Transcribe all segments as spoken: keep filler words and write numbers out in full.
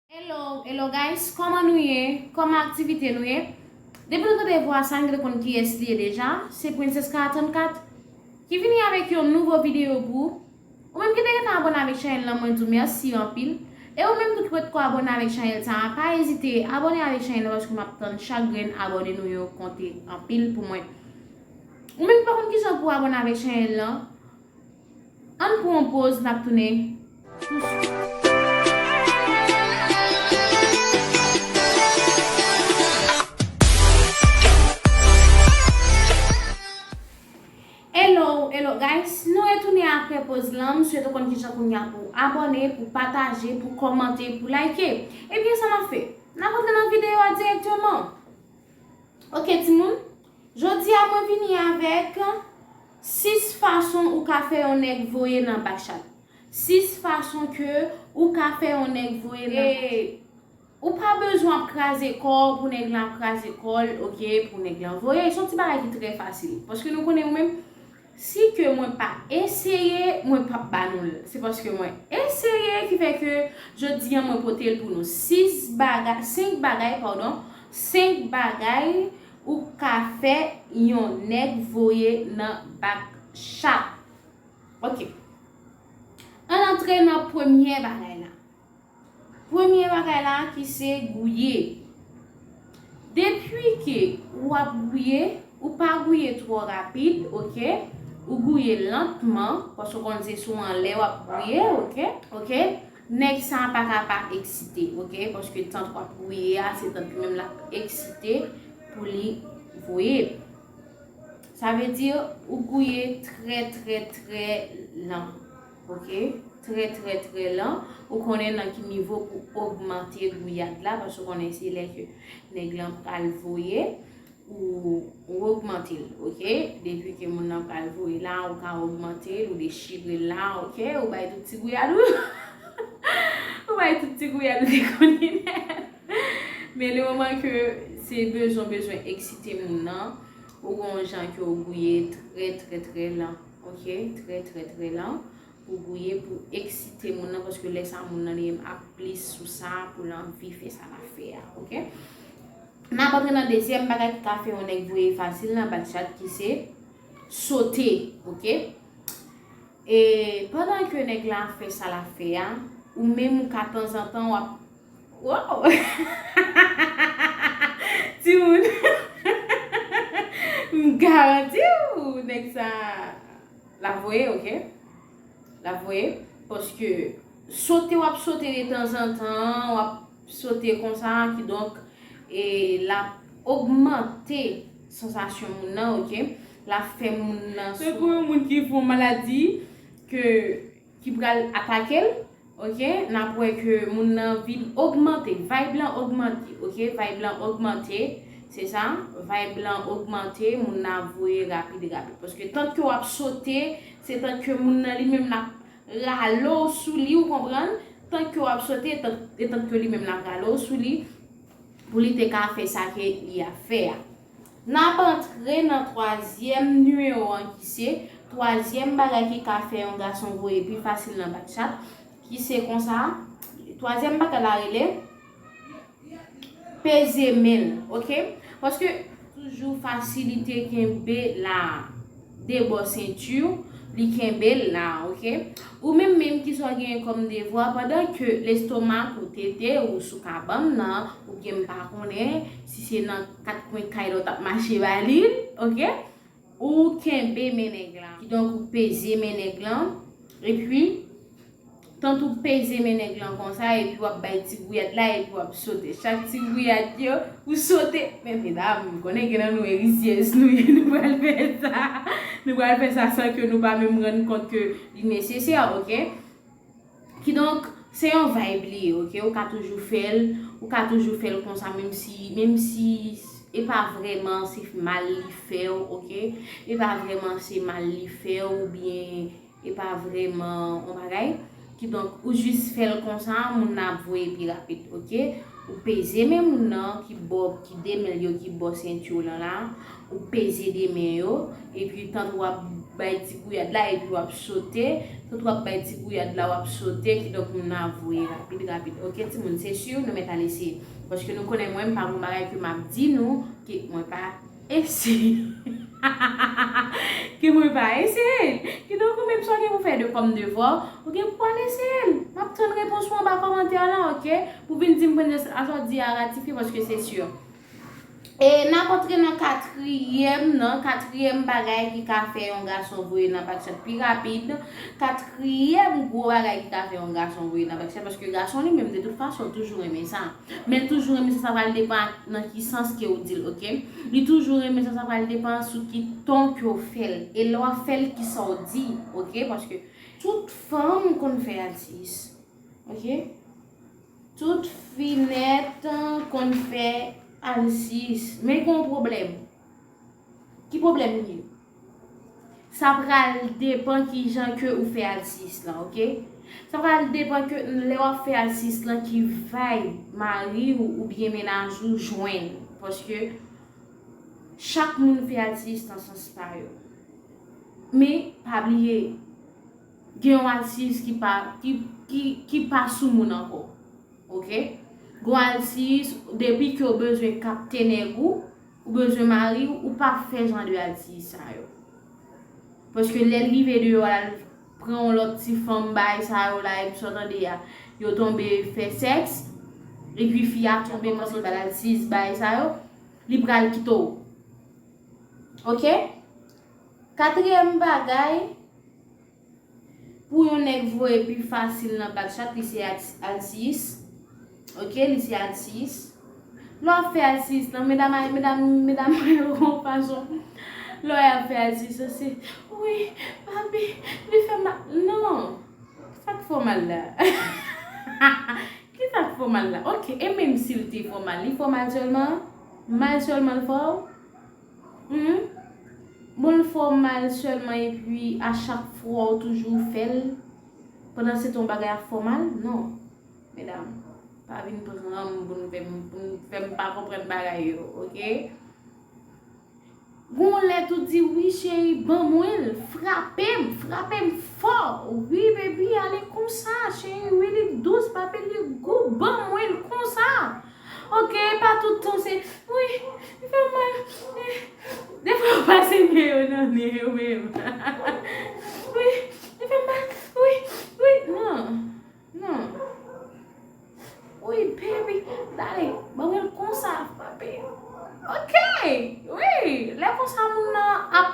Hello, hello guys, kòman nou ye? Kòman aktivite nou ye? Depi nou tande vwa sa, nou gentan konn kiyès li ye deja. Se Princess Kara trannkat ki vini avèk yon nouvo videyo pou ou. Ou menm ki te gentan abòne avèk chanèl lan, mwen di w mèsi anpil. E ou menm tou ki potko abòne avèk chanèl sa a, pa ezite abòne avèk chanèl lan paske m ap tann chak grenn abòne nou yo konte anpil pou mwen. Ou menm ki pa konn kijan pou abòne avèk chanèl lan, ann pran yon poz, n ap tounen touswit. Hello, hello guys, nou retounen apre poz lan. M swete w konn kijan kounye a pou abòne, pou pataje, pou kòmante, pou like. Ebyen sa n ap fè, n ap antre nan videyo a dirèkteman. Ok timoun, jodi a mwen vini avèk sis fason ou ka fè yon nèg voye nan bak chat. Sis fason ke ou ka fè yon nèg voye nan bak chat. Ou pa bezwen ap kraze kò w pou nèg lan ap kraze kò l, ok, pou nèg lan voye. Se yon ti bagay ki trè fasil. Paske nou konnen ou menm, si ke mwen pa eseye, mwen p ap ba nou l. Se paske mwen eseye ki fè ke jodi a mwen pote l pou nou. Sis bagay, senk bagay, padon, senk bagay ou ka fè yon nèg voye nan bak chat. Ok. Ann antre nan premye bagay la. Premye bagay la ki se gouye. Depi ke w ap gouye, ou pa gouye twò rapid, ok? Ou gouye lantman, paske w konn se sou anlè w ap gouye, ok? Ok? Nèg sa a pa ka pa eksite, ok? Paske tant w ap gouye a, se tant li menm l ap eksite pou li voye. Sa vle di ou gouye trè, trè, trè lan. Ok? Trè, trè, trè lan. Ou konnen nan ki nivo pou ogmante gouyad la, paske ou konnen se lè ke nèg lan pral voye, ou, ou ogmante l, ok? Depi ke moun nan pral voye la, ou ka ogmante l, ou dechire l la, ok? Ou bay tout ti gouyad ou. Ou bay tout ti gouyad ou te konnen nèt. Men le moman ke se bezwen, bezwen eksite moun nan, ou gon jan ke ou gouye trè, trè, trè lan, ok? Trè, trè, trè lan. Ou gouye pou eksite moun nan, paske lè sa moun nan li menm ap plis sou sa, pou l anvi fè sa l ap fè a, ok? N ap antre nan dezyèm bagay ki ka fè yon nèg voye fasil nan bak chat, ki se sote, ok? E pandan ke nèg la ap fè sa l ap fè a, ou menm ou ka tanzantan w ap, wow! Timoun, m garanti w, nèg sa, l ap voye, ok? L ap voye, paske sote w ap sote detanzantan, w ap sote konsa, kidonk, e l ap ogmante sansasyon moun nan, ok? L ap fè moun nan tankou yon moun ki fè yon maladi, ke, ki pral atake l, ok? N ap wè ke moun nan vin ogmante, vibe lan ogmante, ok? Vibe lan ogmante, se sa, vibe lan ogmante, moun nan ap voye rapid, rapid. Paske tank ke w ap sote, se tank ke moun nan li menm l ap rale w sou li, ou konprann? Tank ke w ap sote, tank, e tank ke li menm l ap rale w sou li, pou li te ka fè sa ke li ap fè a. N ap antre nan twazyèm nimewo an, ki se twazyèm bagay ki ka fè yon gason voye pi fasil nan bak chat, ki se konsa, twazyèm bagay la rele peze men l, ok? Paske toujou fasilite kenbe la, de bò senti w, li kenbe l la, ok? Ou menm menm ki sa w genyen kòm devwa, pandan ke lestomak ou, tete ou sou kabann nan, oubyen m pa konnen si se nan kat kwen kay la w t ap mache ba li, ok? Ou kenbe men nèg la. Kidonk, ou peze men nèg lan. Epi, tant ou peze men nèg lan konsa, epi w ap bay ti gouyad la, epi w ap sote. Chak ti gouyad yo, ou sote. Men medam, m konnen gen nan nou e rizyèz nou ye, nou pral fè sa. Nou pral fè sa san ke nou pa menm rann kont ke li nesesè, ok? Kidonk, se yon vibe li ye, ok? Ou ka toujou fè l, ou ka toujou fè l konsa, menm si, menm si e pa vrèman se mal li fè w, ok? E pa vrèman se mal li fè w, oubyen e pa vrèman yon bagay. Kidonk, ou jis fè l konsa, moun nan ap voye pi rapid, ok? Ou peze men moun nan ki bò, ki de men l yo ki bò senti w lan la, ou peze de men yo, epi tant w ap bay ti gouyad la epi w ap sote, tout w ap bay ti gouyad la w ap sote, kidonk moun nan ap voye rapid, rapid. Oke, timoun, se si nou mèt al eseye. Paske nou konnen mwen, m pa gon bagay ke m ap di nou, ke mwen pa eseye. Ke mwen pa eseye. Kidonk, ou menm sa w gen pou fè de kòm devwa, ou gen pou al eseye l. M ap tann repons ou anba kòmantè la, oke? Pou vin di m, Princess, a sa w di a ratifye, paske se si. E n ap antre nan katriyèm nan, katriyèm bagay ki ka fè yon gason voye nan bak chat pi rapid. Katriyèm gwo bagay ki ka fè yon gason voye nan bak chat, paske gason li menm, de tout fason, toujou renmen sa. Men l toujou renmen sa, sa pral depann nan ki sans ke w di l, oke? Li toujou renmen sa, sa pral depann sou ki ton ke w fè l. E lè w ap fè l, kisa w di, oke? Paske tout fanm konn fè atis, oke? Tout fi nèt konn fè atis. Men gen yon pwoblèm. Ki pwoblèm li ye? Sa pral depann ki jan ke ou fè atis lan, oke? Sa pral depann ke lè w ap fè atis lan ki vibe mari w oubyen mennaj ou jwenn. Paske chak moun fè atis nan sans pa yo. Men pa bliye, gen yon atis ki pa, ki, ki, ki pa sou moun ankò. Oke? Gon atis, depi ke w bezwen kapte nèg ou, ou bezwen mari w, ou p ap fè jan de atis sa yo. Paske lè l rive deyò a, l pran yon lòt ti fanm, bagay sa yo la, epi sa w tande a, yo tonbe fè sèks, epi fi a tonbe kòmanse ba l atis, bagay sa yo, li pral kite w. Oke? Katriyèm bagay, pou yon nèg voye pi fasil nan bak chat, li se ati-, atis. Oke, li se atis. Lè w ap fè atis lan, medam, medam, medam yo gon fason. Lè w ap fè atis lan, se, wi, papi, li fè mal. Non. Sa k fè w mal la? Ki sa k fè w mal la? Oke, e menm si l te fè w mal, li fè w mal sèlman? Mal sèlman l fè w? Hmm? Bon, l fè w mal sèlman epi a chak fwa w toujou fè l, pandan se tan yon bagay ap fè w mal? Non. Medam, pa vin pran m pou n fè m, pou n fè m pa konprann bagay yo, oke? Gon lè tou di, wi cheri, ban mwen l, frape m, frape m fò. Wi, baby, ale konsa, cheri, wi, li dous, papi, li gou, ban mwen l konsa. Oke, pa tout tan se, wi, li fè mal. Eh, defwa yo pase men yo nan nen yo menm. Wi, li fè mal. Wi, wi, non. Non. Wi, baby, dale, ban mwen l konsa, papi. Oke, wi, lè konsa moun nan ap,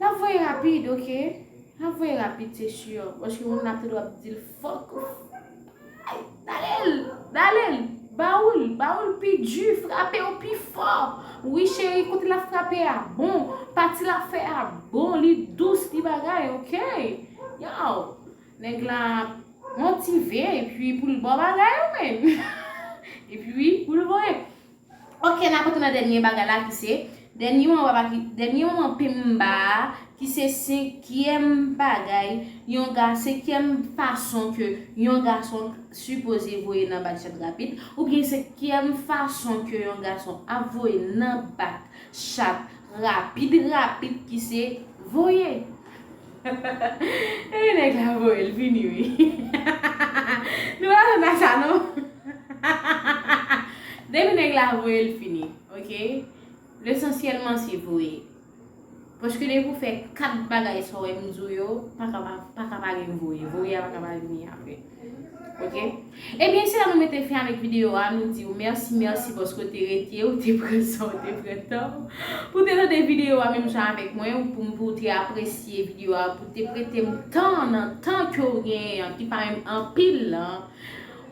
l ap voye rapid, oke? L ap voye rapid, se si. Paske moun nan ap tande w ap di l, fòk. Ay, dale l, dale l, ba w l, ba w l pi di, frape w pi fò. Wi, cheri, kote l ap frape a bon, pati l ap fè a bon, li dous, li bagay, oke? Yow. Nèg la motive, epi pou l ba w bagay ou menm. Epi pou l voye. Oke, n ap antre nan dènye bagay la ki se, dènye moman papa ki, dènye moman pimba a, ki se senkyèm bagay, yon ga-, senkyèm fason ke yon gason sipoze voye nan bak chat rapid, oubyen senkyèm fason ke yon gason ap voye nan bak chat rapid, rapid ki se voye. Depi nèg la voye l fini wi. Nou pa tann sa non. Depi nèg la voye l fini, oke? Lesansyèlman se voye. Paske depi w fè kat bagay sa w wè m di w yo, pa ka pa, pa ka pa gen voye. Voye a pa ka pa vini apre. Oke? Ebyen, se la nou mete fen avèk videyo a. Nou di w mèsi, mèsi paske w te rete, w te pran san, w te pran tan w pou w te tande videyo a menm jan avèk mwen, ou pou, pou w te apresye videyo a, pou w te prete m tan nan tan ke w genyen an, ki pa menm anpil lan.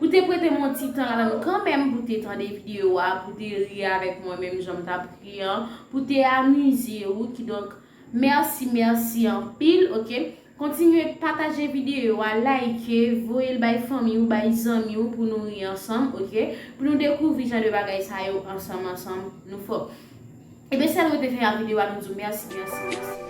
Ou te prete m yon ti tan ladan l kanmenm pou w te tande videyo a, pou w te ri avèk mwen menm jan m t ap ri an, pou w te amize w. Kidonk, mèsi, mèsi anpil, oke? Kontinye pataje videyo a, like, voye l bay fanmi w, bay zanmi w pou nou ri ansanm, oke? Pou nou dekouvri jan de bagay sa yo ansanm, ansanm, nou fò. Ebyen, se sa nou te fè ak videyo a, nou di w mèsi, mèsi, mèsi.